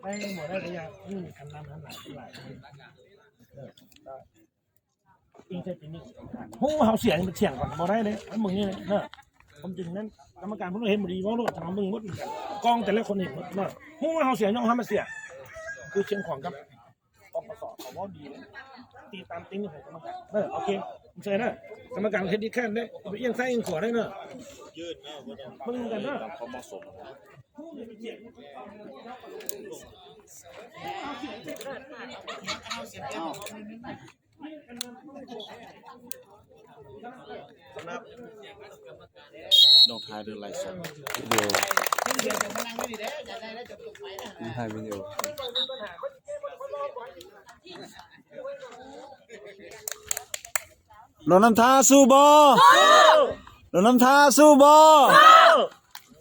Hnub hauv xiam thiam kom mos dai ne, mừng ne, không chừng nên กรรมการ พวกนี้ เห็นบ่ดี ว่าลูกทำมึงหมดเหมือนกัน กองแต่ละคนเห็นหมดนะ hnub hauv xiam nyob hauv mas xiam คือ เชียงขวาง กับ ปปส เขาว่าดีนะ ตีตามtínhของกรรมการ เออ โอเค เชิญนะ กรรมการ เห็นดีแค่ไหน ไปเอี้ยงซ้ายเอี้ยงขวาได้นะ มึงกันนะ Động thái được lãi suất. Video. Hai video. Lawv nam thab xub npo. Lawv nam thab xub npo.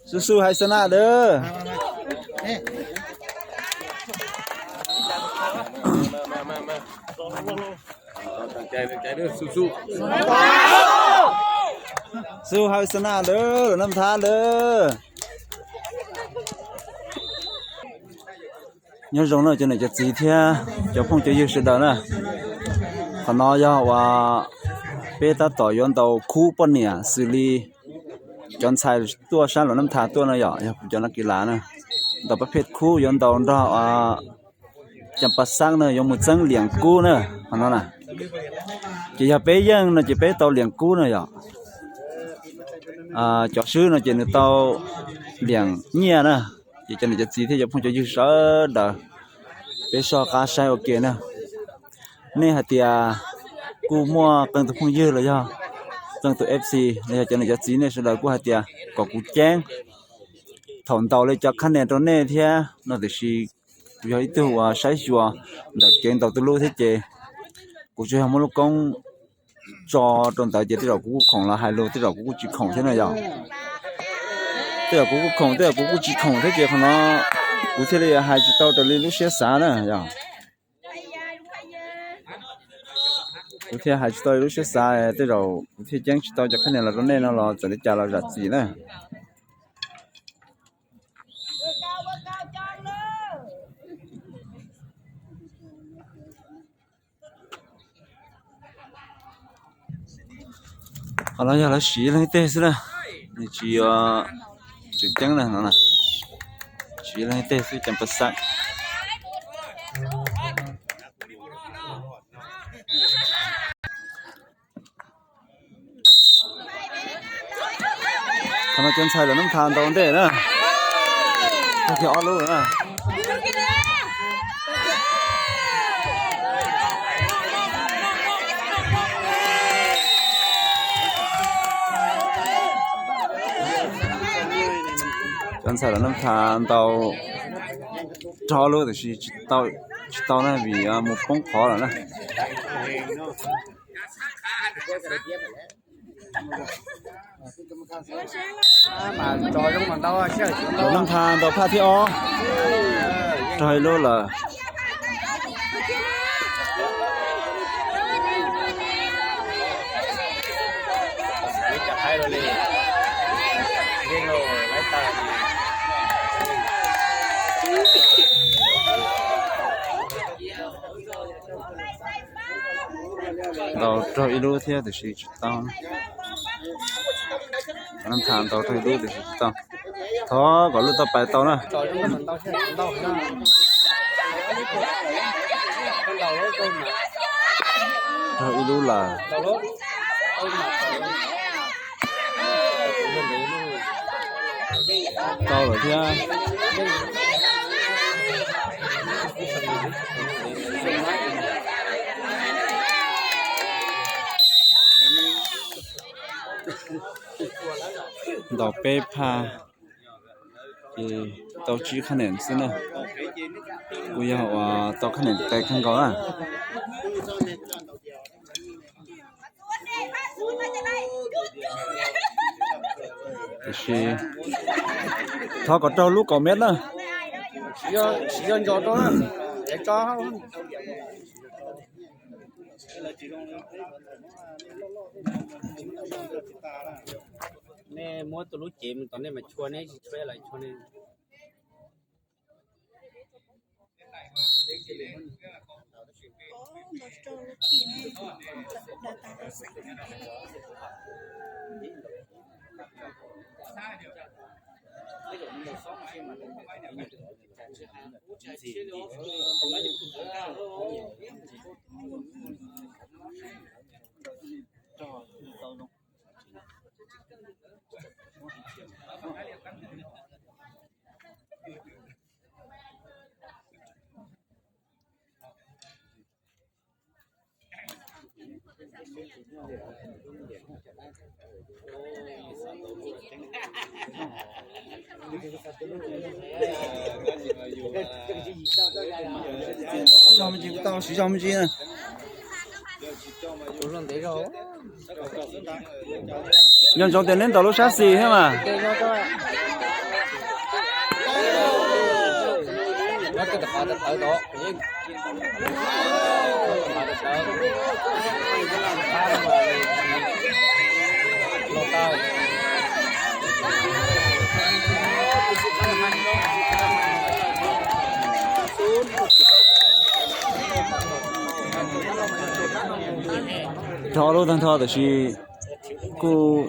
Xub xub hais xav nam dawb. Xub hais xav nam dawb, lawv nam thab dawb. Nyob zoo na cov niam cov txiv thiab cov phooj cov ywg sawv daws na. Qhov no yog uas peb tab tom yuav ntaus khub poj niam xws li cov ntxhais tuaj sab Luam Nab Thas tuaj no yom, yog kuv cov nas kis las na. Ntaus pab phej khub yuav ntaus nrog Cas Pas Xab na, yuav mus txeeb liam kub na. Qhov no na ces yog peb yeej no ces peb tau liam kub na yom. Cov swb no ces nws tau liam nyiaj na. Ces cov niam cov txiv thiab cov phooj cov ywg sawv daws, peb soj qab saib ua ke na. Nej hais tias kuj muaj qee tus phooj ywg los yog qee tus F C los yog cov niam cov txiv nej sawv daws kuj hais tias kom kuv ceeb thaum ntaus li cov khab nes rau nej thiab no, tiam sis kuv yog ib tug uas saib xyuas ntawm kev ntaus tus lub thiab ces kuv tsuas yog muab lub koob tso rau ntawd ces tej zaum kuv kuj khoom los hais lus, tej zaum kuv kuj tsis khoom thiab na yom. Tej zaum kuv kuj khoom, tej zaum kuv kuj tsis khoom thiab ces qhov no kuv thiaj li hais tsis tau raws li lub siab xav na yom. Kuv thiaj hais tsis tau li lub siab xav, tej zaum kuv thiaj ceeb tsis tau cov khab nes los rau nej no los txawm li cas los zam txim na. Qhov no yog lawv siv ib leeg ib teg xwb na, nws tsis yog tseem ceeb na no na, siv ib leeg ib teg xwb Cas Pas Xab. Qhov no cov ntxhais Luam Nab Thas ntaus ntej na, tag kiag ob lub na. Cov ntxhais Luam Nab Thas ntaus rau ob lub tiam sis tsis tau, tsis tau na vim mus poob qhov lawm na. Luam Nab Thas ntaus phaj thib ob rau ib lub lawm. Ntaus raug ib lub thiab tiam sis tsis tau. Luam Nab Thas ntaus raug ib lub tiam sis tsis tau. Thov kom lub tau pais tau na. Raug ib lub lawm. Tau lawm thiab. Ntaus peb phaj ces tau tsib khab nes xwb na. Kuj yog uas tau khab nes qias kawg nkaus na. Tiam sis thov kom raug lub kaum mev na. Nej muab tus lub cev mus tom nej mas tshua, nej tsis tshua los tshua nej. Zog me ntsis, kuv tau siv zog me ntsis na. Nco ntsoov tias neb ntaus lub sab xis thiab mas. Rho lub tag nrho tab sis kuj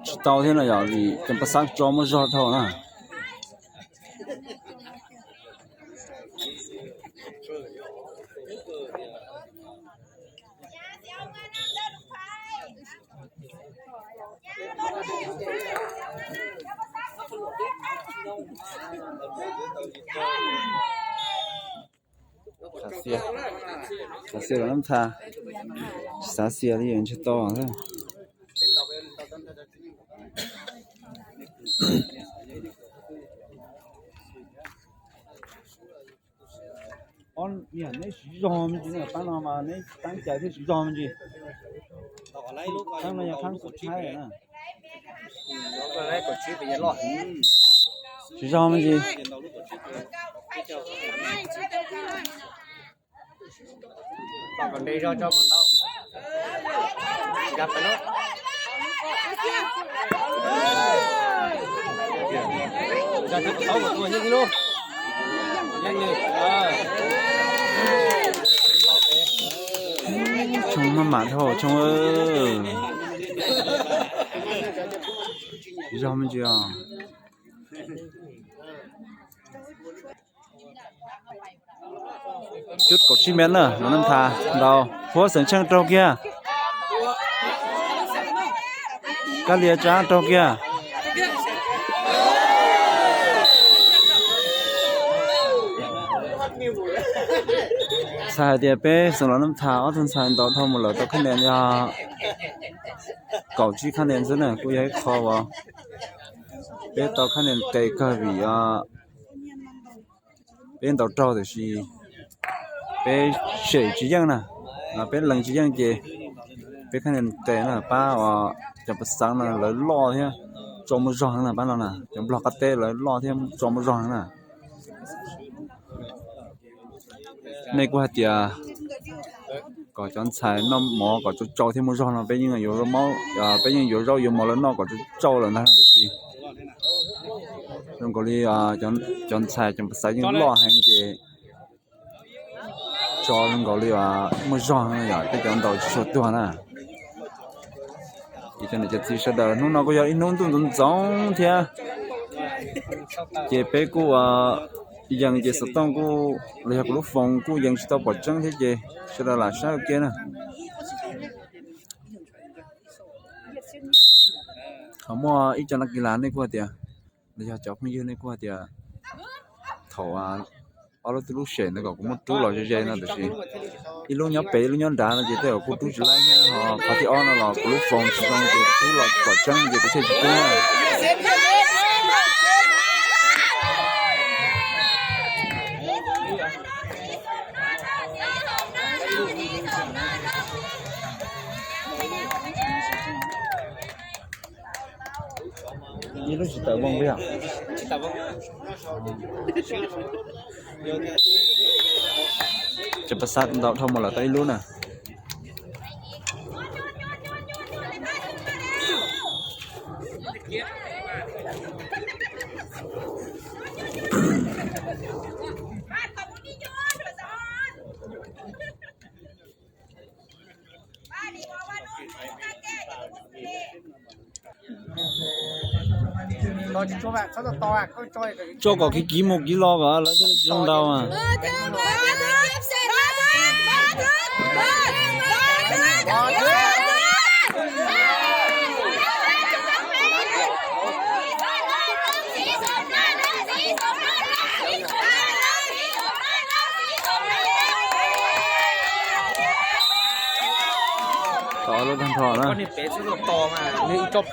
tsis tau thiab no yog vim cov pas xav tso muaj zog dhau na. Xav xias, xav xias los nab tha, tsis xav xias li ntshe tau thiab. Ob niam neb siv zog me ntsis, pab no mas neb teeb cai thiab siv zog me ntsis. Qhab no yog qhab kuv tshaib na. Siv zog me ntsis. Tshoob maj mam dhau Tshoob. Zog me ntsis os. Cuj kaum tsib mev na, Los Nab Tha ntaus, Huab Xeem Tsheej raug kiag, Kab Lia Tsab raug kiag. Txhais hais tias peb xeem Los Nab Tha ob tug ntxhais ntaus dhau mus lawm tau khab nias yog kaum tsib khab nias xwb na, kuj yog ib qho uas peb tau khab nias qes kawg vim peb ntaus raug tiam sis peb sem tsis yeej na, peb lees tsis yeej ces peb khab nias qes na pab uas cov pas xav no lawv loj thiab tso muaj zog heev na pab no na, cov nplog qab teb lawv loj thiab tso muaj zog heev na. Nej kuj hais tias kom cov ntxhais noj mov kom tsau tsau thiab muaj zog no peb yeej yuav zaub, peb yeej yuav zaub yuav mov lawv noj kom tsau tsau lawm ntag tiam sis zoo nkaus li cov ntxhais cov pas xav yeej loj heev ces tso zoo nkaus li muaj zog yom, peb cov ntaus tsis tshua tuag na. Ces cov niam cov txiv sawv daws hnub no kuj yog ib hnub ntuj ntxoov ntxoov thiab ces peb kuj yees ces xov tooj kuj los yog kuv lub foos kuj yees tsis tau pom tseeb thiab ces sawv daws lam saib ua ke na. Ho muaj ib co nab kis las nej kuj hais tias, los yog cov phooj ywg nej kuj hais tias thaum ob lub twb lub sem ntawd kom kuv muab rub los ze ze no tiam sis ib lub nyob pem ib lub nyob nrad no ces tej zaum kuj rub tsis laib thiab ho qhov thib ob no los kuv lub foos tsis zoo ces rub los pom tseeb ces kuv thiaj tsis rub na. Ib lub tsis tawm voos li os. Cov pas xav ntaus dhau mus lawm tau ib lub na. Tso kom kiv kiv mus kiv los kom lawv tsis zoo ntau. Tom lub tag nrho na. Txhob tos,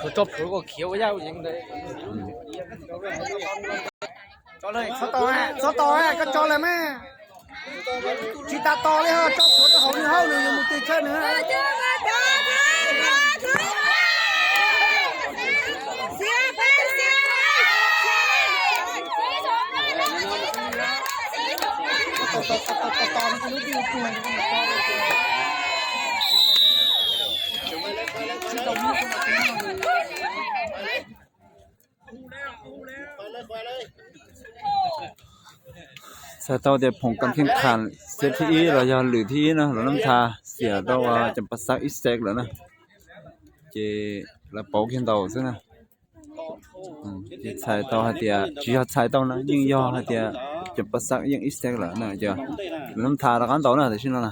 txhob tos, koj tso lawm mas. Tsis tas tos li ho, tso plhuav rau hauv nws hauj nws yuav mus tig chaw nws. Txhais tau tias phoom kam kheej kham xev thib ib los yog lwm thib ib na, lawv nab tha xiam rau cov pas xav ib xev lawm na, ces lawv pauv kiag ntaus xwb na. Ces txhais tau hais tias tsis yog txhais tau na, yeej yog hais tias cov pas xav yeej ib xev lawm na, ces lawv nab tha rov qab ntaus na tam sim no na.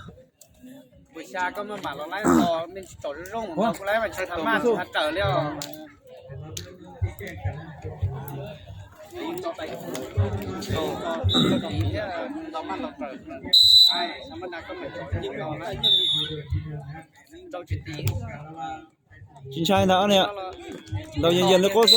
Tsis ntshai ntag, ntaus yees yees li qub xwb.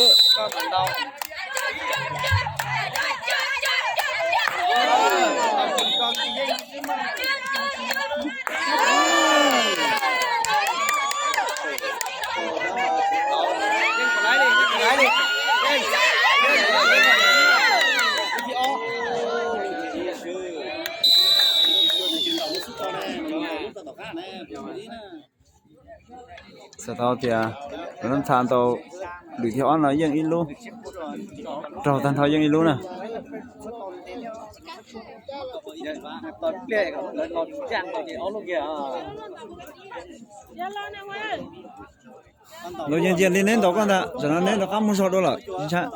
Txhais tau tias lawv nab tha ntaus lwm thib ob no yeej ib lub, raug tag nrho yeej ib lub na. Ntaus yees yees li neb ntaus koj ntag, tam no neb rov qab muaj zog dua lawm tsis ntshai.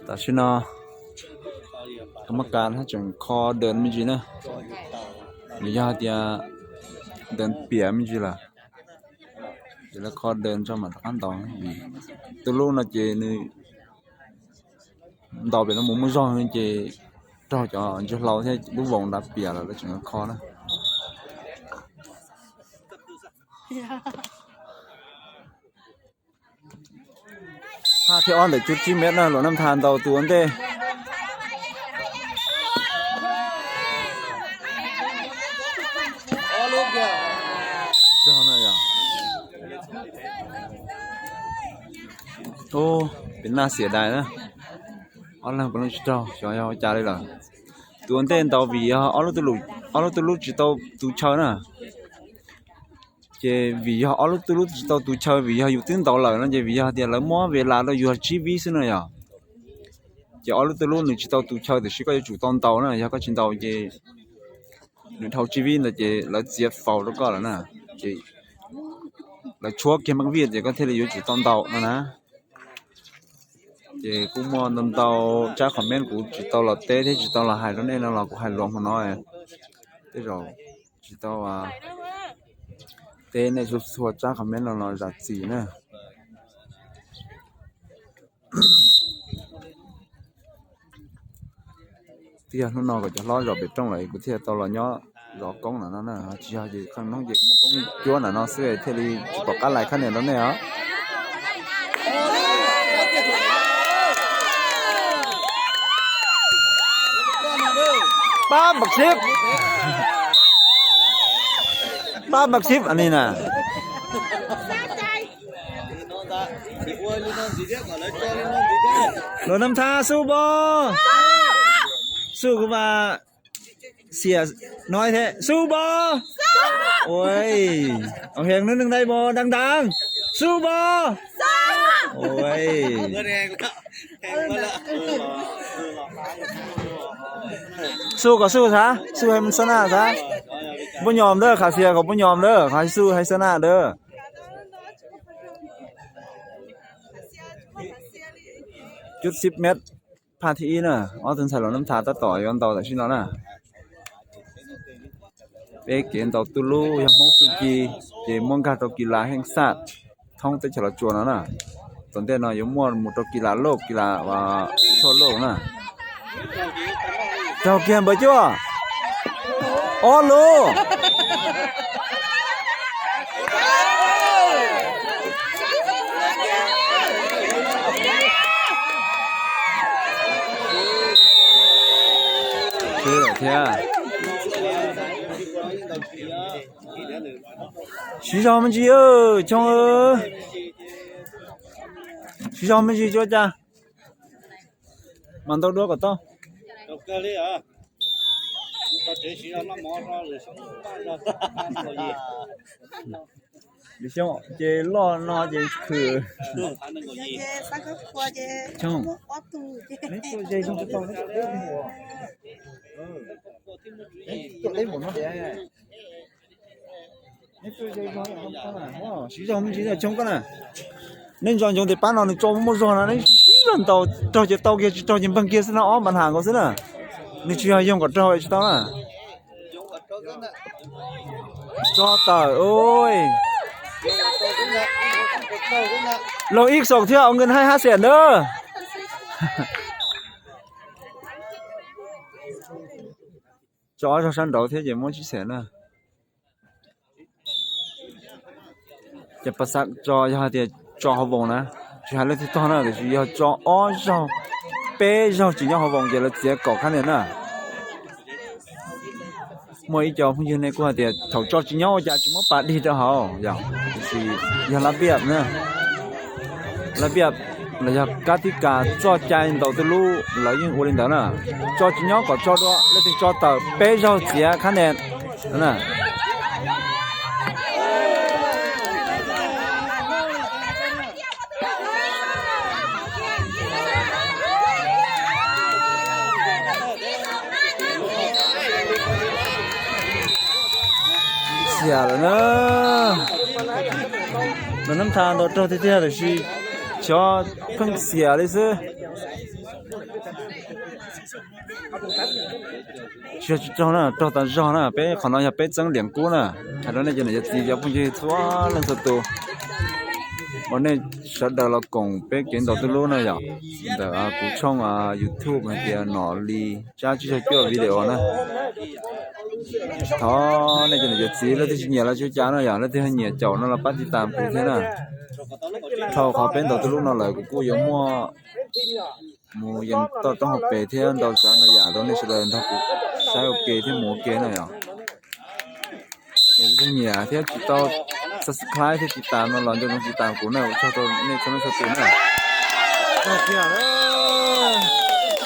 Tam sim no kab mab kas hab tseem kho daws me ntsis na, vim yog hais tias daws piam me ntsis lawm, ces lawv kho daws tso mam rov qab ntaus. Vim tus lub no ces nws ntaus pem no mus muaj zog ces raug cov ntsia hlau thiab lub voos nrad piam lawm lawv tseem kho na. Hab thib ob ntawm cuaj tsib mev na, luam nab tha ntaus tus ua ntej. Ub, pem naj xiam dais na, ob leeg puav leej tsis raug, xyov yog ua cas li lawm. Tus ua ntej ntaus vim yog ob lub tuj lub tsis tau tus chaw na. Ces vim yog ob lub tuj lub tsis tau tus chaw, vim yog yus twb ntaus lawm no ces vim yog tias lawv muab ves las rau yus tsib vib xwb no yog. Ces ob lub tuj lub nws tsis tau tus chaw tiam sis koj yuav tsum tau ntaus na, yog koj tsis ntaus ces nws dhau tsib vib ntawd ces lawv txiav faus rau koj lawm na. Ces lawv tshuab kiag maj vij ces koj thiaj li yuav tsum tau ntaus no na. Ces kuj muaj ntau ntau tsab comment kuv tsis tau los teb thiab tsis tau los hais rau nej no los kuv hais luag hmo no, tej zaum tsis tau teb nej txhua txhua tsab comment no los zam txim na. Twb yog hnub no kom cov hlob zov pem rooj lawm kuv thiaj tau los nyob zov koob no no na, tsis yog ces qee hnub ces muab koob cuab na no xwb thiaj li tsis pom qab lais khab nias rau nej os. Pab npam xib, pab npam xib ni na. Luam nab tha xub pab, xub kuv mas. Xiam nói thế, su bò. Ui, ông Hiền nói nưng đây bò đằng đằng. Su bò. Ui. Su kom su xav, su hais xav na xav. Puab nyom dawb, qhov xiam kom puab nyom dawb, qhov su hais xav na dawb. Cub xib met phaj thib ib na, ob tug ntxhais los nab tha tab tom yuav ntaus tam sim no na. Peb kev ntaus tuj lub yog Hmoob txuj ci, ces muab nkag rau kis las heej xaj thoob teb chaws Los Tsuas no na. Tom ntej no yuav muaj mus rau kis las loj, kis las tshuaj loj na. Raug kiag npawg cuaj. Ob lub. Thiab siv zog me ntsis, Choo, siv zog me ntsis cuab cas. Mas ntau dua kom tau. Ces loj no ces khwm. Choo, neb tuaj ze zoo tau neb tuaj peb mus. Neb tuaj peb mus no tias. Siv zog me ntsis Choo koj na. Neb ntso ntsoov tias pab no nws tso muaj zog no neb siv zog ntaus, raug ces tau kiag, tsis raug ces npeeg kiag xwb no, ob npa nham nkaus xwb na. Nws tsis yog yoog kom raug tsis tau na. Tso tawm ui. Los ib xaus thiab, au nkees haib hab xees ntawd. Tso ob zaug sab nraud thiab ces muab tsib xees na. Ces pas xav tso yog hais tias tso hauv voos na, tsis hais leej twg tog na, tiam sis yog tso ob zaug, peb zaug tsis nyob hauv voos ces lawv txiav kaum khab nias na. Muaj ib co phooj ywg nej kuj hais tias thaum tso tsis nyob ua cas tsis muab pas dig rau hauv yom, tiam sis yog lab piaj na, lab piaj los yog kab tib kas txoj cai ntaus tuj lub lawv yeej ua li ntawd na. Tso tsis nyob kom tso dua, leej twg tso tawm peb zaug txiav khab nias. Xiam lawm na. Los nab tha ntaus raug tiag tiag tiam sis xyov pheej xiam li xwb. Tsis yog tsis raug na, raug tas zog na, peb qhov no yog peb txeeb liam kub na. Hais rau nej cov niam cov txiv cov phooj ywg txhua leej txhua tus uas nej sawv daws los koom peb kev ntaus tuj lub na yom, ntawm kuv tshooj YouTube hais tias Nom Lis Tsab Tsib Caug Cuaj video na. Thov nej cov niam cov txiv leej twg tsis nyiam los tsis ua cas no yom, leej twg nyiam caum no los pab tiv tam kuv thiab na. Dhau qhov peb ntaus tuj lub no lawm kuv kuj yuav muaj mus yees toj roob hauv pes thiab ntau tsav ntau yam rau nej sawv daws nrog kuv saib ua ke thiab mus ua ke na yom. Leej twg nyiam thiab tsis tau subscribe thiab tiv tam no los nco ntsoov tiv tam kuv na, ua tsaug rau nej txhua leej txhua tus na.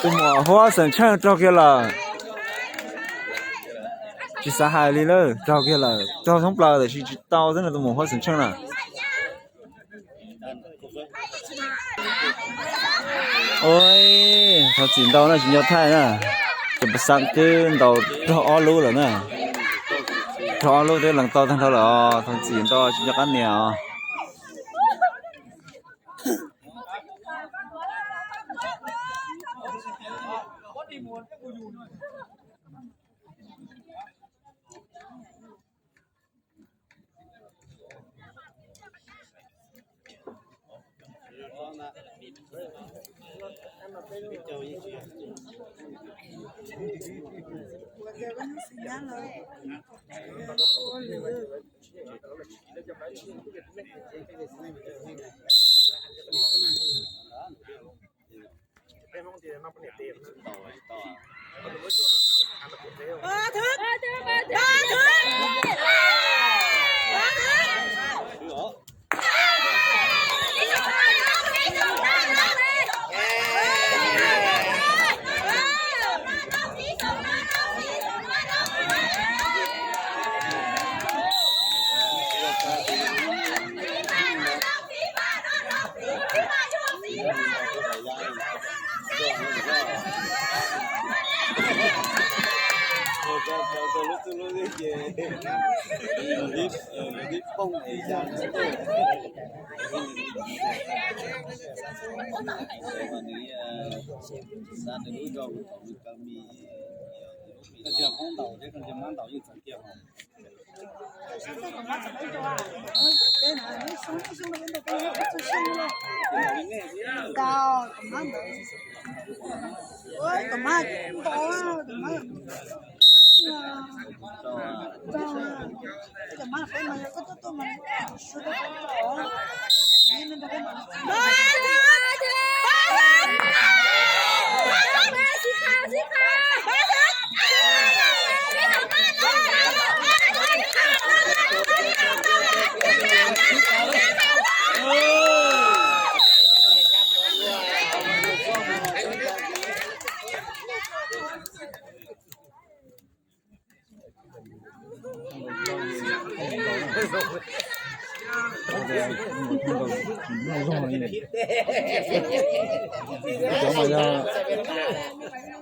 Tus muam Huab Xeem Tsheej raug kiag lawm. Tsis xav hais li lawm, raug kiag lawm, raug thoob plaws tiam sis tsis tau xwb no tus muam Huab Xeem Tsheej na. Ua, thov txim ntau na, tsis nco thaij na. Ces pas xav twb ntaus raug ob lub lawm na. Raug ob lub twb lees tau tag nrho lawm os, thov txim ntau tsis nco qab nias os.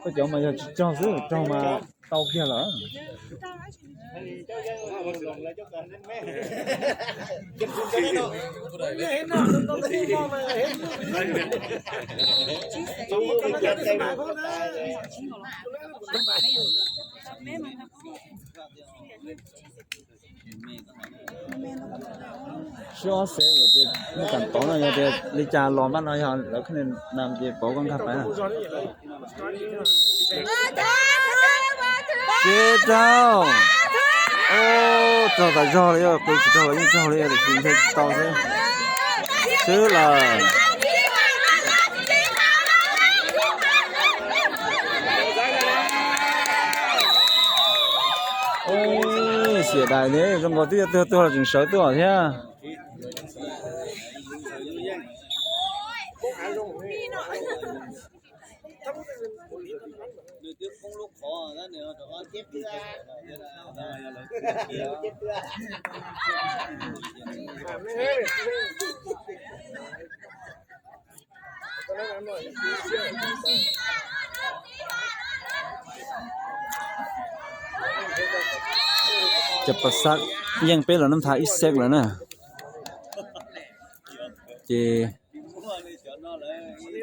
Koj cov mas yog tsis tsog xwb, tsog mas tau kiag lawm. Sib ob xev lawm ces muaj kam tov no yog tias li cas los npaj no yog lawv kheej na ces pauv koj nkag pais na. Tsib rau. Raug tas zog li, qw tsis raug los yeej raug li, tiam sis ntshe tsis tau xwb. Swb lawm. Xiam dais ne, zoo nkaus twb yuav tuag tuag los tseem sawv tuaj thiab. Cov Pas Xaj yeej peb los nub thav ib xev lawm na. Ces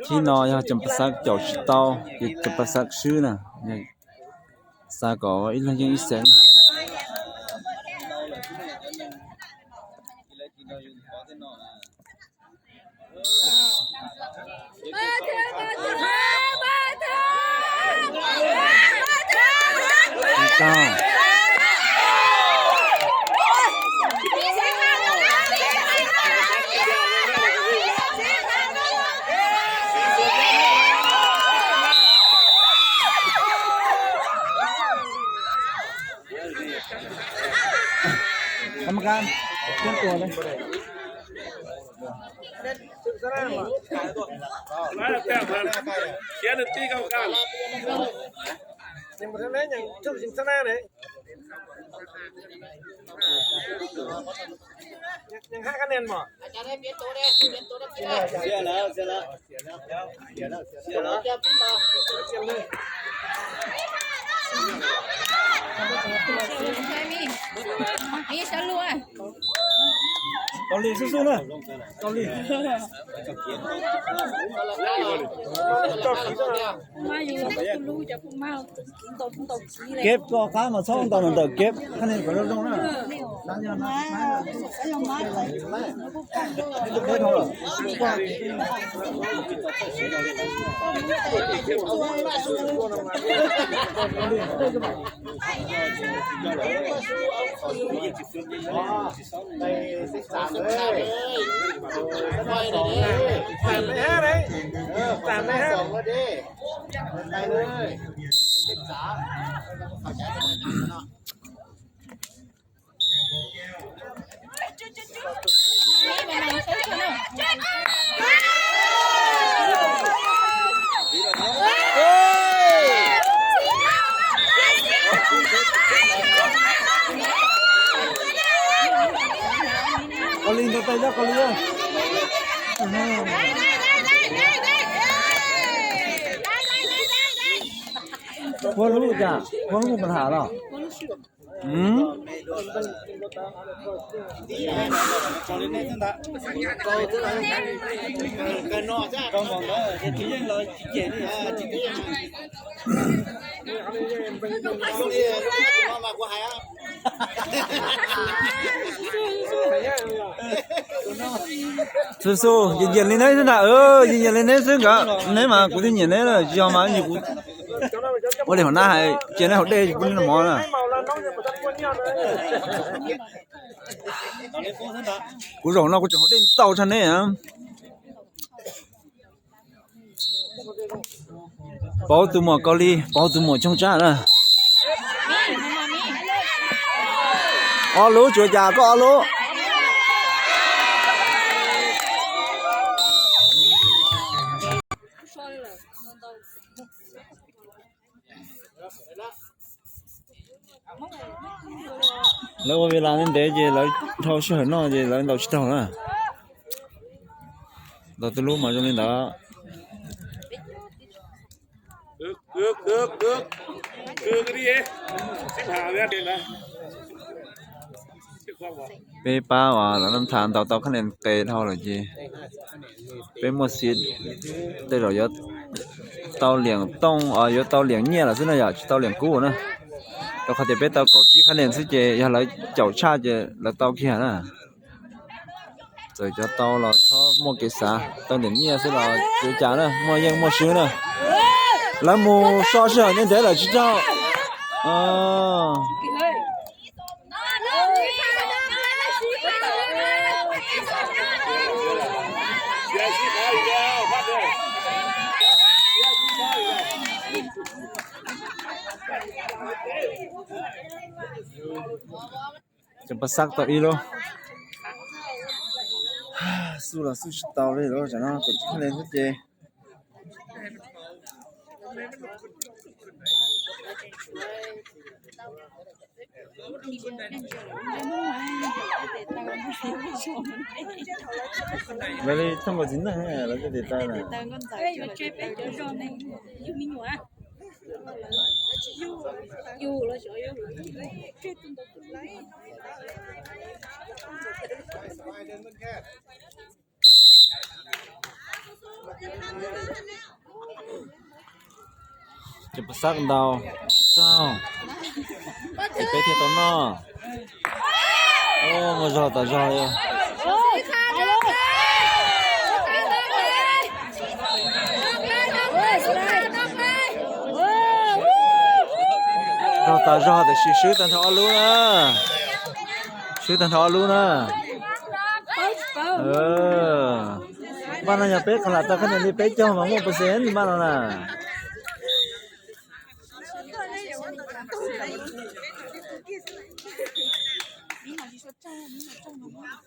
thib no yog Cov Pas Xaj caum tsis tau ces Cov Pas Xaj swb na. Xav kom ib leeg yeej ib xev na. Kaus Lim xub xub na, Kaus Lim. Kev koj qab mas txhob ntaus ntawm kev, qab ni kom zoo zoo na. Kaus Lim ntaus tes, Kaus Lim. Huab lub cas, huab lub mas tham los. Xub xub, nyiam nyiam li neb xwb ntag, nyiam nyiam li neb xwb nkawd, neb mas kuv twb nyiam neb lawm, tsis yog mas kuv ua li hauv nab hais, cia neb haus dej tsis pub neb noj mov na. Kuv zaum no kuv tseem haus dej ntau tshaj neb. Pauv tus muam Kaus Lis, pauv tus muam Tshooj Tsab na. Ob lub tsuas cas koj ob lub. Lawv ua vi las ntev ntev ces lawv dhau sij hawm noj ces lawv ntaus tsis taug na. Ntaus tej lub mas zoo li ntawd. Peb pab uas lawv noj thav ntaus tau khab nias qes dhau lawm ces peb muaj xiv tej zaum yuav tau liam tooj, yuav tau liam nyiaj lawm xwb na yom, tsis tau liam kub na. Rau qhov tias peb tau kaum tsib khab nias xwb ces yog lawv caum tshaj ces lawv tau kiag na. Txawm cov tau los txhob muaj kev xav, tau liam nyiaj xwb los tsis ua cas na, muaj yeej muaj swb na. Lawv mus so sij hawm ntev ntev lawm tsis raug. Cov pas xab tau ib lub. Xub los xub tsis tau li lawm, tsam no kaum tsib khab nias xwb ces. Lawv li thooj nkaus txiv neej lawv tej tes taw na. Ces pas xab ntau, raug, ces peb thiaj tau noj. Muaj zog tas zog li. Raug tas zog tiam sis swb tag nrho ob lub na. Swb tag nrho ob lub na. Npaj no yog peb qhov lam tau khab nias li peb caug mas muaj percent npaj no na.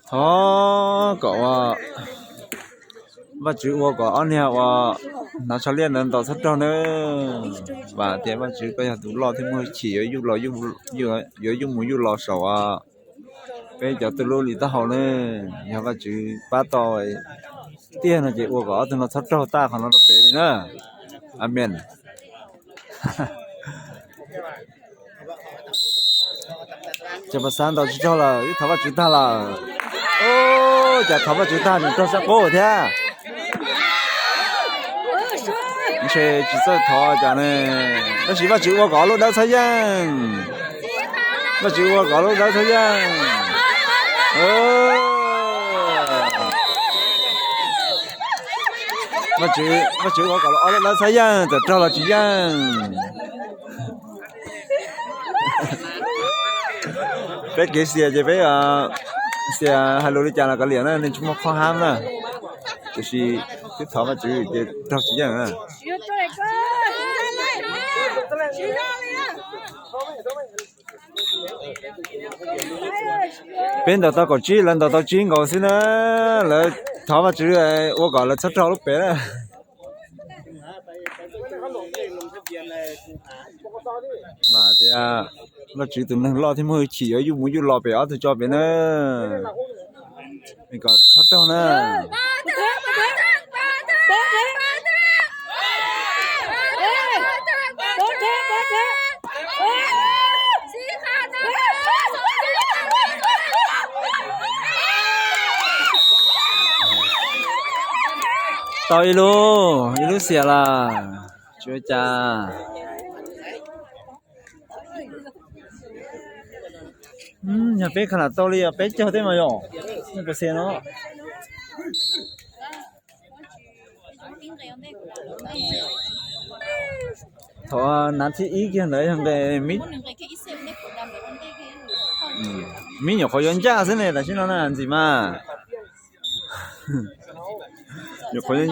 Thov kom ua Vajtswv ua kom ob niag uas hnav tsho liaj ntawd ntaus txhob raug nawb. Vam tias Vajtswv koj yog tus loj thiab muaj hwj chim yuav yuj los, yuav yuj mus yuj los saum peb cov tuj lub li taub hau nawb. Yog Vajtswv pab tau tiag no ces ua kom ob tug no txhob raug tag qhov no rau pem li na. Amen. Ces pas xav ntaus tsis raug lawm, wb thov Vajtswv tag lawm. Ub, cas thov Vajtswv tag nws raug sab qub thiab. Ntshe tsis txawj thov cas ne. Tab sis Vajtswv ua kom lub dawb txhob yeej. Vajtswv ua kom lub dawb txhob yeej. Vajtswv, Vajtswv ua kom ob lub dawb txhob yeej, txawm raug los tsis yeej. Peb kev xiam ces peb xiam hais lus li cas los kav liam na, neeg tsis muaj qhov hab na. Tiam sis twb thov Vajtswv ces raug tsis yeej na. Peb ntaus tau kaum tsib, lawv ntaus tau tsib nkaus xwb na. Lawv thov Vajtswv ua kom lawv txhob raug lub pem na. Mas tias Vajtswv tus neeg loj thiab muaj hwj chim yuav yuj mus yuj los pem ob tug tso pem na. Kom txhob raug na. Tau ib lub, ib lub xiam lawm. Tsis ua cas. Yog peb khav lam tau li os, peb caug tej mas yom. Nej puas xiam no? Thaum nav thib ib kiag ntawd yog nqe mib, mib nyuam qhuav yuav ncaj xwb ne, tam sim no na ntxim mas. Nyuam qhuav yuav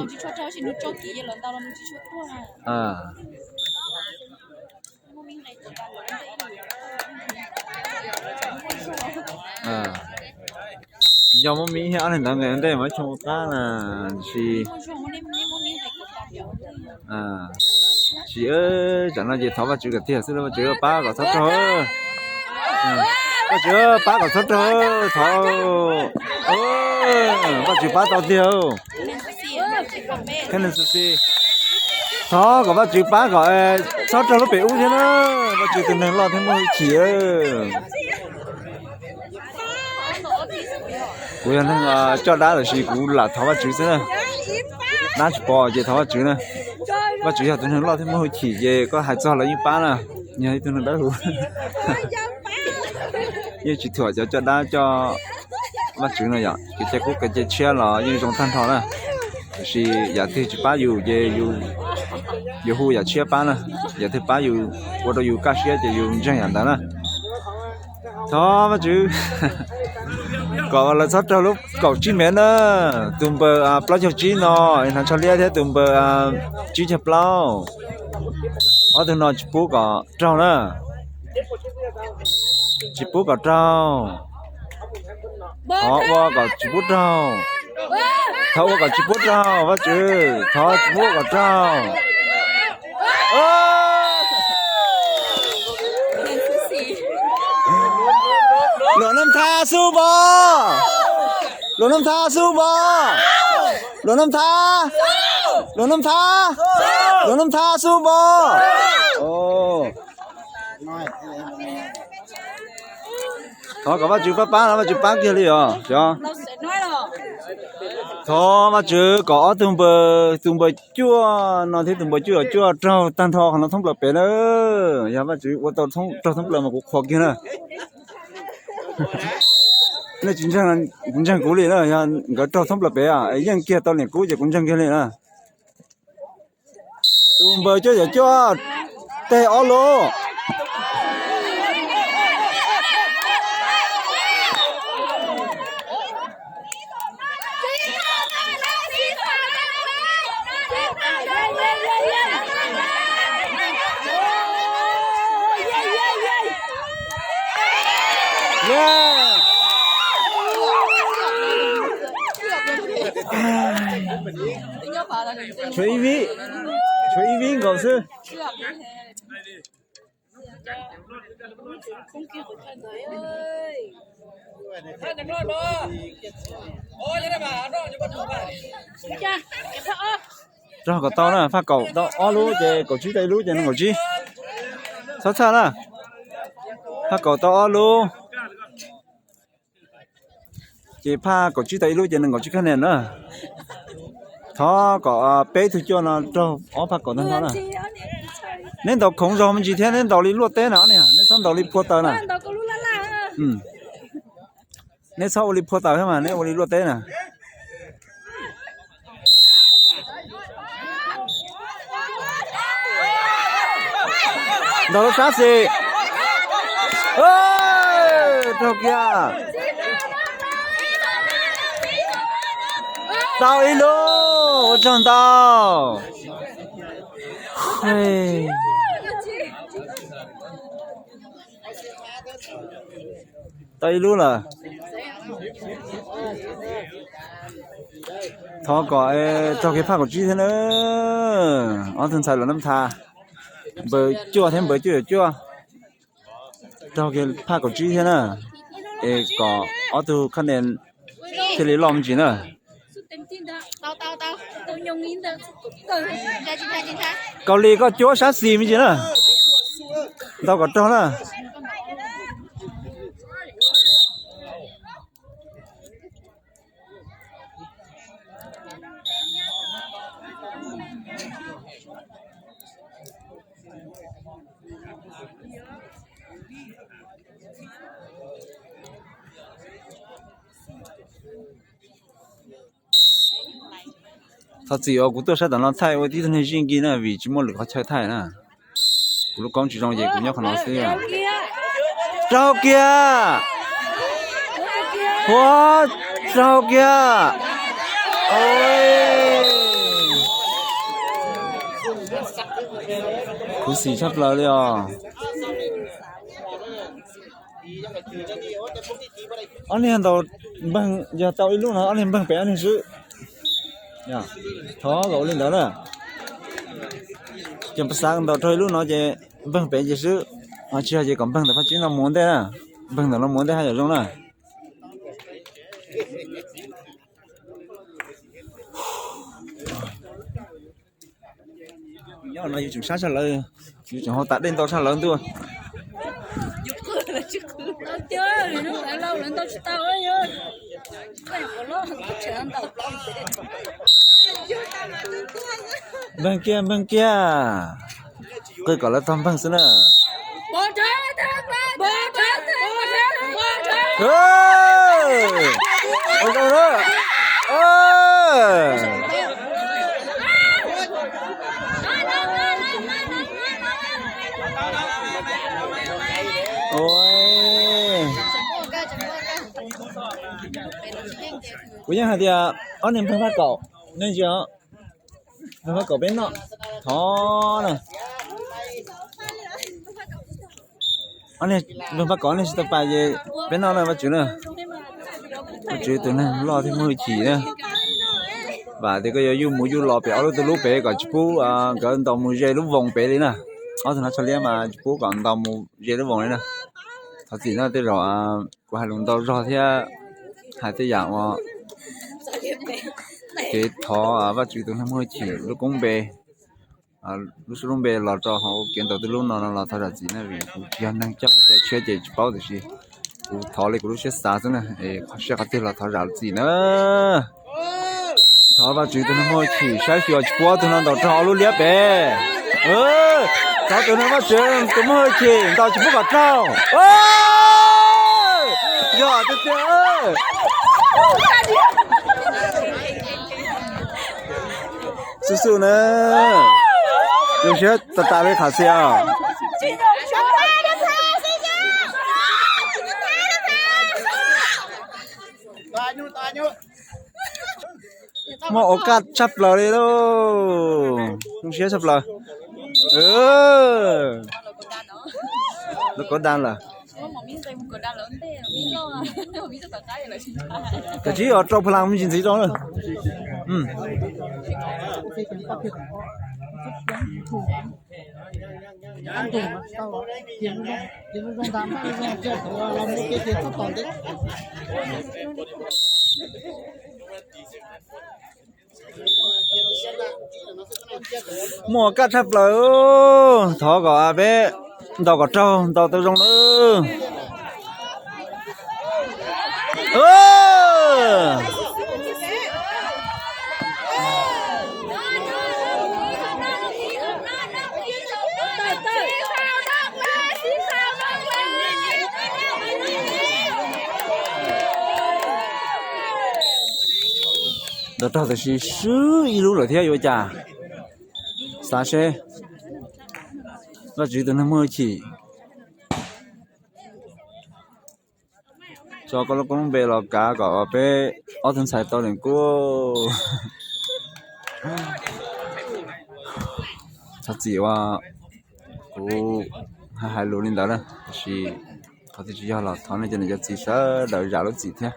Tsis nco muab mib thiab, ob leeg ntawd nqes ua ntej mas ib tsoom ua qab na, tab sis, tab sis tsam no ces thov Vajtswv kom tiag xwb, Vajtswv pab kom txhob raug. Vajtswv pab kom txhob raug, thov, Vajtswv pab tau tiag. Thov kom Vajtswv pab kom txhob raug lub pem ub thiab na, Vajtswv tus neeg loj thiab muaj hwj chim. Kuv yog neeg coj dab tab sis kuv lam thov Vajtswv xwb na. Dab tsis pom ces thov Vajtswv na. Vajtswv yog tus neeg loj thiab muaj hwj chim ces koj hais txog lawv yeej pab na. Yog ib tug neeg dawb huv. Yeej tsis thuam cov coj dab coj Vajtswv no yom, kev cai qub kev cai tshiab los yeej zoo tag nrho na. Tab sis yam twg tsis pab yus ces yus hu yam tshiab pab na. Yam twg pab yus, ua rau yus kaj siab ces yus ntseeg yam ntawd na. Thov Vajtswv kom lawv txhob raug lub kaum tsib mev na. Tus npawg plaub caug tsib no, hnav tsho liab thiab tus npawg tsib caug plaub. Ob tug no tsis pub kom raug na. Tsis pub kom raug. Thov ua kom tsis pub raug. Thov ua kom tsis pub raug, Vajtswv, thov tsis pub kom raug. Luam Naj Tha xub npo. Luam Naj Tha xub npo. Luam Naj Tha. Luam Naj Tha. Luam Naj Tha xub npo. Thov kom Vajtswv pab pab no, Vajtswv pab kiag li os. Thov Vajtswv kom ob tug npawg, tus npawg cuaj no thiab tus npawg cuaj cuaj raug tag nrho qhov no thoob plaws pem na. Yog Vajtswv ua tau raug thoob plaws mas kuv qhuas kiag na. Nej tsis ntseeg, kuv ntseeg kuv li na, yog nkawd raug thoob plaws pem es yeej kiag tau niam kub ces kuv ntseeg kiag li na. Tus npawg cuaj yam cuaj teg ob lub. Tshuav ib vib, tshuav ib vib nkaus xwb. Rog kom tau na, phaj kaum tau ob lub ces kaum tsib tau ib lub ces nees nkaum tsib. Txhob txhawj na, phaj kaum tau ob lub ces phaj kaum tsib tau ib lub ces nees nkaum tsib khab nees na. Thov kom peb tug cuaj no raug ob phaj kaum tag nrho na. Neb ntaus khoov zog me ntsis thiab, neb ntaus li luaj teb na, neb txhob ntaus li phua taws na. Neb txhob ua li phua taws thiab mas neb ua li luaj teb na. Ntaus lub sab xis. Raug kiag. Tau ib lub, ua tsaug ntau. Tau ib lub lawm. Thov kom raug kiag phaj kaum tsib thiab na. Ob tug ntxhais Luam Naj Tha, npawg cuaj thiab npawg cuaj yam cuaj, raug kiag phaj kaum tsib thiab na. Es kom ob tug khab nees thiaj li loj me ntsis na. Kaus Lis koj cuab sab xis me ntsis na. Ntaus kom raug na. Thov txim uas kuv tuaj sab tom no thaij ua tib tug neeg zij nkig na vim tsis muaj lwm qhov chaw thaij na. Kuv lub koob tsis zoo ces kuv nyob qhov no xwb. Raug kiag! Huab, raug kiag! Khuv xim tshaj plaws li os. Ob niag ntaus npeeg, yog tau ib lub no ob niag npeeg pem ob niag xwb. Thov kom ua li ntawd na. Ces xav ntaus raug ib lub no ces npeeg pem ces xwb. Tsis yog ces kom npeeg ntawm phab tsib no mus ua ntej na. Npeeg ntawm no mus ua ntej haj yam zoo na. Nyob no yus tseem sab tshaj lawv, yus tseem hau tas dej ntau tshaj lawv ntuj. Npeeg kiag, npeeg kiag. Qw kom lawv tog npeeg xwb na. Kuv yeej hais tias ob niag npeeg pab kaum, nej ntsia, npeeg pab kaum peb noj, thov na. Npeeg pab kaum nej tsis tau pais ces peb noj na Vajtswv na. Vajtswv tus neeg loj thiab muaj hwj chim na. Vam tias koj yuav yuj mus yuj los pem ob lub tug lub pem kom tsis pub nkawd ntaus mus ze lub voos pem li na. Ob tug no tsho liab mas tsis pub kom ntaus mus ze lub voos li na. Thov txim na tej zaum kuv hais lus ntau zog thiab hais tej yam uas kev thov Vajtswv tus neeg muaj hwj chim lub koob npe, lub suab lub npe los rau hauv kev ntaus tej lub no no los thov zam txim na vim kuv tsis yog neeg coj kev cai tshiab ces tsis paub tiam sis kuv thov li kuv lub siab xav xwb na, es qhov siab qhov twg los thov zam txim na. Thov Vajtswv tus neeg muaj hwj chim saib xyuas tsis pub ob tug no ntaus raug hauv lub liab pem. Thov tus neeg Vajtswv tus muaj hwj chim ntaus tsis pub kom raug. Yog tiag tiag. Xub xub na, zoo siab tas tas li qhov xwb os. Muaj ua kaj tshaj plaws li lauj, zoo siab tshaj plaws. Lawv kov da lawm. Kav tsij os rau pha las me ntsis ntxiv rau na. Muaj kaj tshaj plaws, thov kom peb ntaus kom raug ntaus tau zoo na. Ntaus raug tam sim swb ib lub lawm thiab yuav cas. Xav seb Vajtswv tus neeg muaj hwj chim tso koj lub koob lub npe los kav kom peb ob tug ntxhais tau leem kuj. Thov txim uas kuv hais lus li ntawd na, tiam sis qhov twg tsis yog los thov nej cov niam cov txiv sawv daws zam lub txim thiab.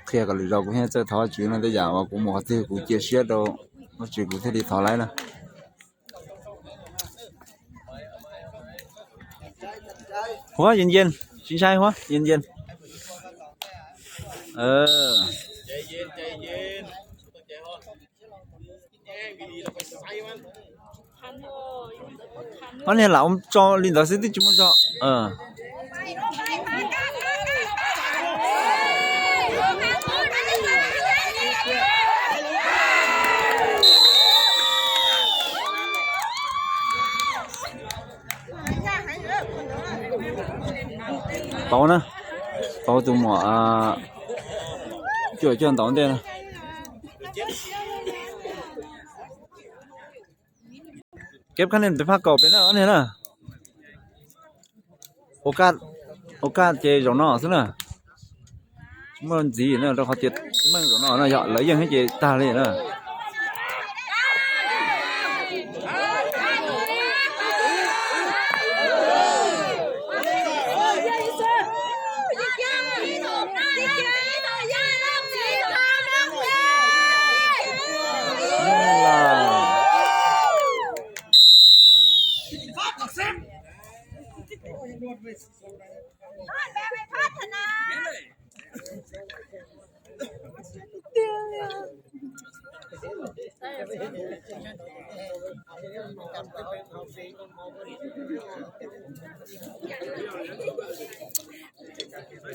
Qhia kom lwm zaus kuv thiaj txawj thov Vajtswv no, tej yam uas kuv mus qhov twg kuv cia siab rau Vajtswv kuv thiaj li thov laib na. Huab yees yees, tsis ntshai huab yees yees. Ob niag lam ua tso li ntawd xwb twb tsis muaj zog. Pauv na, pauv tus muam Cuaj cuaj ntaus ntej na. Keb khab niag tus phaj kaum pem na ob niag na. Ua kaj ces zaum no xwb na. Tsis muaj ntxiv na, rau qhov tias meej zaum no no yog lawv yeej thiab ces tag li na.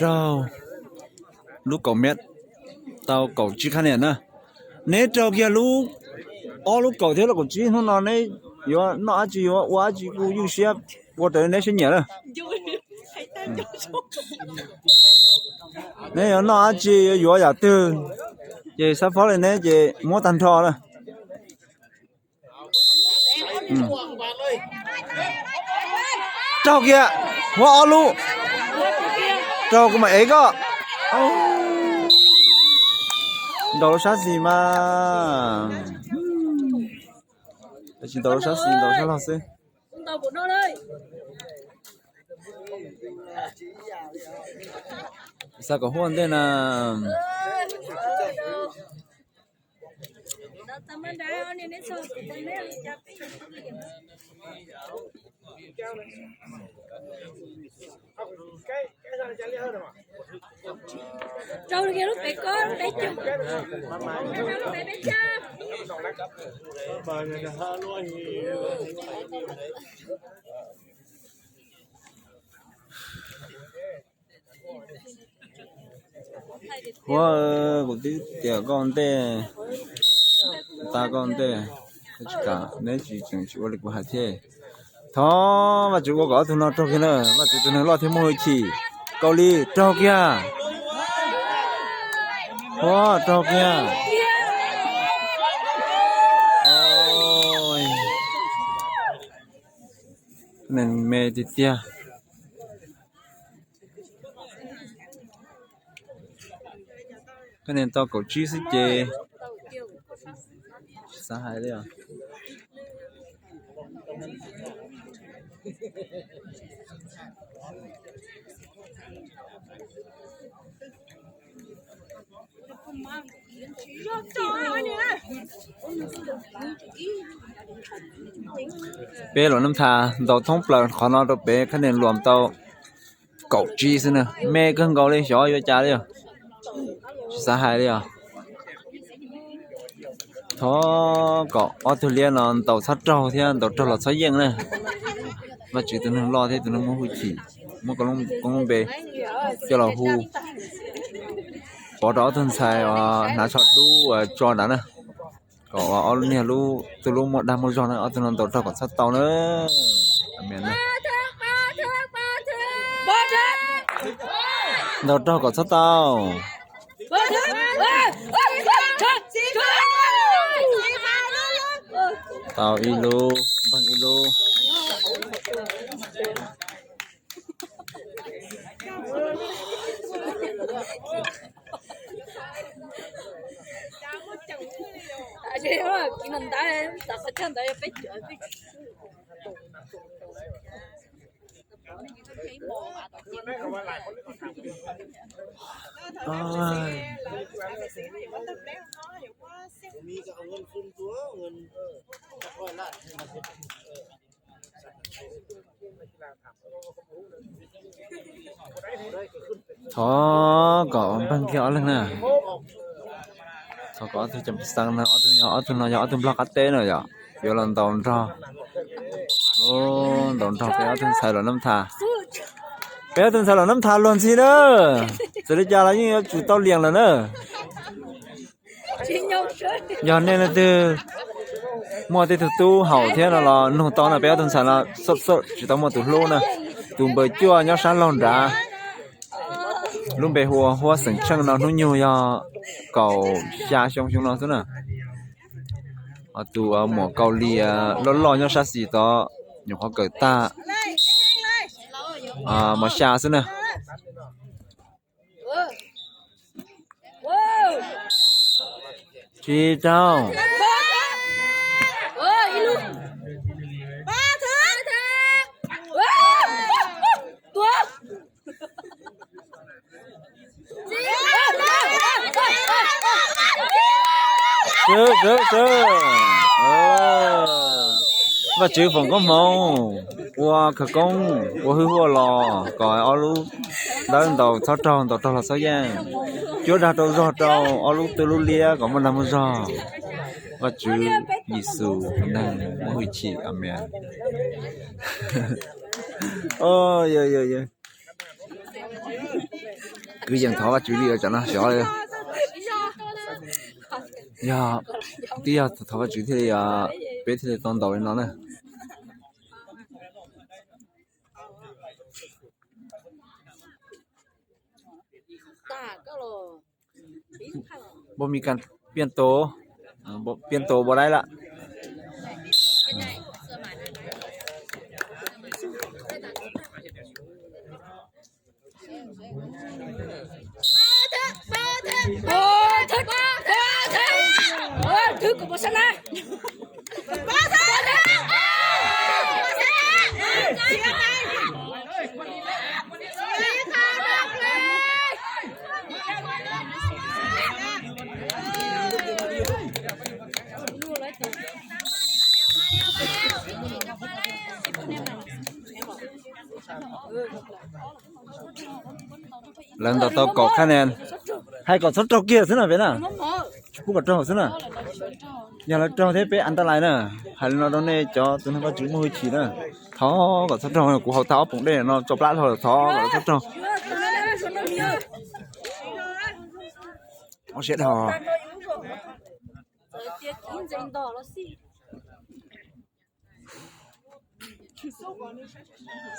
Raug lub kaum mev, tau kaum tsib khab niam na. Neb raug kiag lub, ob lub kaum thiab lub kaum tsib hnub no neb yuav noj dab tsi yuav ua dab tsi kuj ywj siab ua raws li neb siab nyiam na. Neb yuav noj dab tsi yuav yam twg ces xav paub li neb ces muab tag nrho na. Raug kiag, muab ob lub. Raug kuv mam ev koj. Ntaus lub sab xis mas. Tsis ntaus lub sab xis, ntaus sab laug xwb. Xav kom huaj ntej na. Huab, kuv twb tias koj ntej, tas koj ntej, tsis kam neb tsis tseem tsis ua li kuv hais thiab. Thov Vajtswv ua kom ob tug no raug kiag na, Vajtswv tus neeg loj thiab muaj hwj chim. Kaus Lis raug kiag. Huab raug kiag. Neeg me tiag tiag. Koj niam tau kaum tsib xwb ces tsis xav hais li os. Peb los nab thas ntaus thoob plaws qhov no rau peb khab niam luam tau kaum tsib xwb na, me kawg nkaus li, xyov yuav cas li os. Tsis xav hais li os. Thov kom ob tug liab no ntaus txhob raug thiab ntaus raug los txhob yeej na. Vajtswv tus neeg loj thiab tus neeg muaj hwj chim, muab koob lub npe coj los hu pov rau ob tug ntxhais hnav tsho dub tso nrad na. Kom ob niag lub, tus lub muaj dag muaj zog na, ob tug no ntaus raug kom txhob tau na. Ntaus raug kom txhob tau. Tau ib lub, npaj ib lub. Thov kom npaj kiag ob leeg na. Thov kom ob tug cov xeeb na, ob tug no yog ob tug nplog qab teb na yom, yuav los ntaus nrog, ntaus nrog peb ob tug ntxhais los nab thas. Peb ob tug ntxhais los nab thas luag ntxhi na. Txawm li cas los yeej yuav tsum tau liam lawm na. Yog nej leej twg muaj tej tug tub haum thiab no los nug tau na, peb ob tug ntxhais no xwb xwb tsis tau muaj tus hlub na. Tus npawg cuaj nyob sab laug nrad. Lub npe hu ua Huab Xeem Tsheej no hnub nyoog yog kaum xya xyoo xyoo no xwb na. Ho tus muam Kaus Lim loj loj nyob sab xis tod nyuam qhuav kawm tag mos xya xwb na. Tsis tau. Sub, sub, sub. Vaj tswv foom koob hmoov, ua khawv koob, ua hwj huaj los kom ob lub dawb ntaus txhob raug, ntaus raug los txhob yeej. Cuab dag rau zog rau ob lub twb lub liab kom muaj dag muaj zog. Vaj tswv Yexus neeg muaj hwj chim. Amees. Kwv yees thov Vaj tswv li cov no xyov li. Yog, twb yog thov Vaj tswv thiaj li, peb thiaj li tau ntaus li no na. Npauj Mis Kas piaj tus, piaj tus npau daib lawm. Lawv ntaus tau kaum khab ne, hais kom txhob raug kiag xwb na peb na. Tsis pub kom raug xwb na. Yog lawv raug thiab peb an ta lais na. Hais li no rau nej cov tus neeg Vaj tswv muaj hwj chim na. Thov kom txhob raug, kuv haus tag ob poom dej no tso plab dhau lawm, thov kom txhob raug. Ob siab dhau.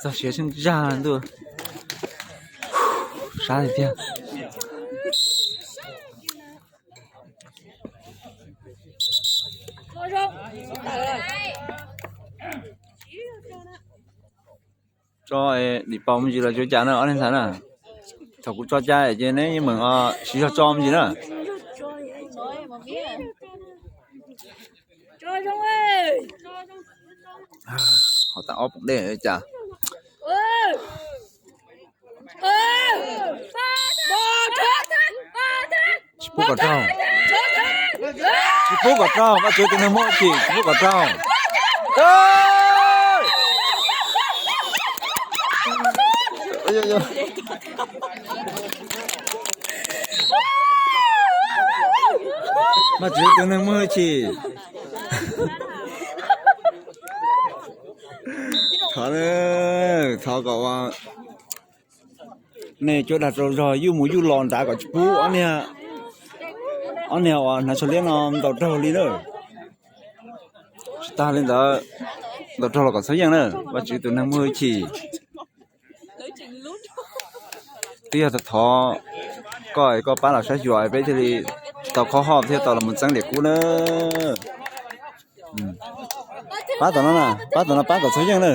Txog siav tsheej zaj ntuj, sab tiag tiag. Tso dim paus me ntsis los tsuav cas na ob leeg ntxhais na. Thaum kuv tso cas ces neb yeej meem siv zog tso me ntsis na. Haus tag ob poom dej cas. Tsis pub kom raug. Tsis pub kom raug, Vaj tswv tus neeg muaj hwj chim, tsis pub kom raug. Vaj tswv tus neeg muaj hwj chim. Thov, thov kom nej cuab dag rau zog, yuj mus yuj los nrad kom tsis pub ob niag, ob niag uas hnav tsho liab no ntaus raug li na. Tsis tas li ntawd, ntaus raug los kom txhob yeej na, Vaj tswv tus neeg muaj hwj chim. Twb yog thov koj, koj pab los saib xyuas peb thiaj li tau khob hoj thiab tau los mus txeeb liam kub na. Pab tom no na, pab tom no pab kom txhob yeej na.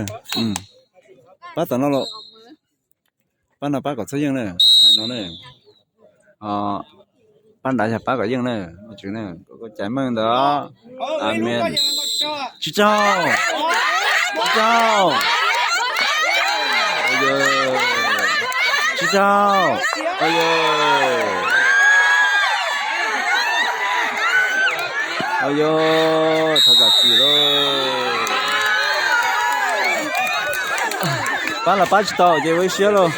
Pab tom no los, pab no pab kom txhob yeej na. Hais no na, pab nrad yog pab kom yeej na, Vaj tswv na, koj caiv meej ntawd. Amees. Tsis tsaug, tsis tsaug, tsis tsaug. Ayo, thov zam txim lauj. Pab los pab tsis tau ces ua ib siab lauj.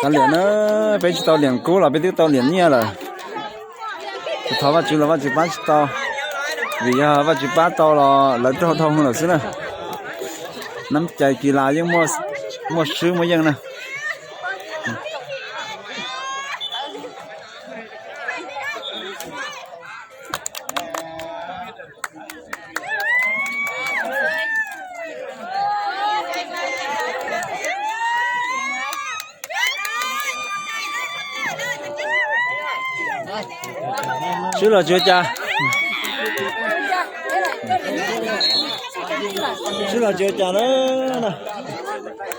Tau liam na, peb tsis tau liam kub los peb twb tau liam nyiaj lawm. Thov Vaj tswv los Vaj tswv pab tsis tau, vim yog Vaj tswv pab tau los lawv raug dhau lawm xwb na. Nab cai kis las yeej muaj swb muaj yeej na. Swb los tsis ua cas. Swb los tsis ua cas na.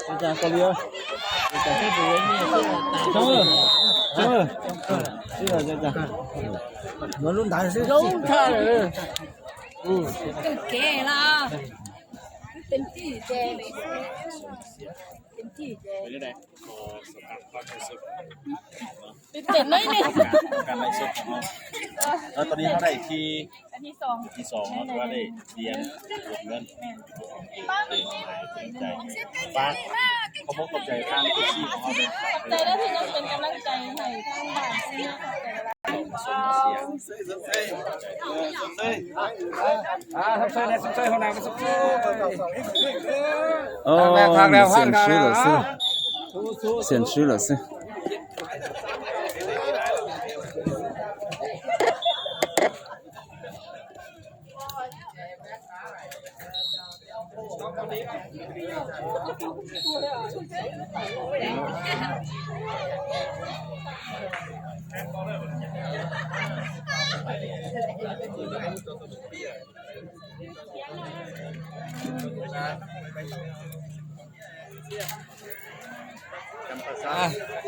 Ua cas koj li. Swb los tsis ua cas. Muab lub ntawd xwb. Tau li no dai thi, thi soo no tau dai thiab. Pab, koj muab koj cai thab koj sib. Xiam swb lawm xwb.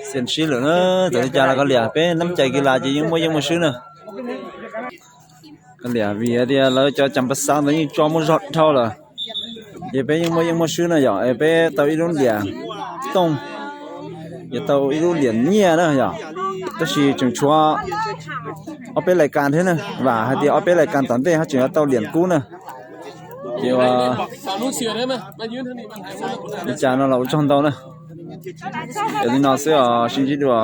Xiam swb lawm xwb. Xiam swb lawm na, txawm li cas los koj liam, peb nab cai kis las ces yeej muaj yeej muaj swb na. Koj liam, vim hais tias lawv cov cas pas xav ntawd yeej tso muaj zog dhau lawm, ces peb yeej muaj yeej muaj swb na yom. Es peb tau ib lub liam tooj, ces tau ib lub liam nyiaj na yom. Tab sis tseem tshuav ob peb lais kas thiab na, vam hais tias ob peb lais kas tom ntej ho tseem yuav tau liam kub na. Ces ua li cas no los ua tsaug ntau na. Yog li no xwb os, sib ntsib dua.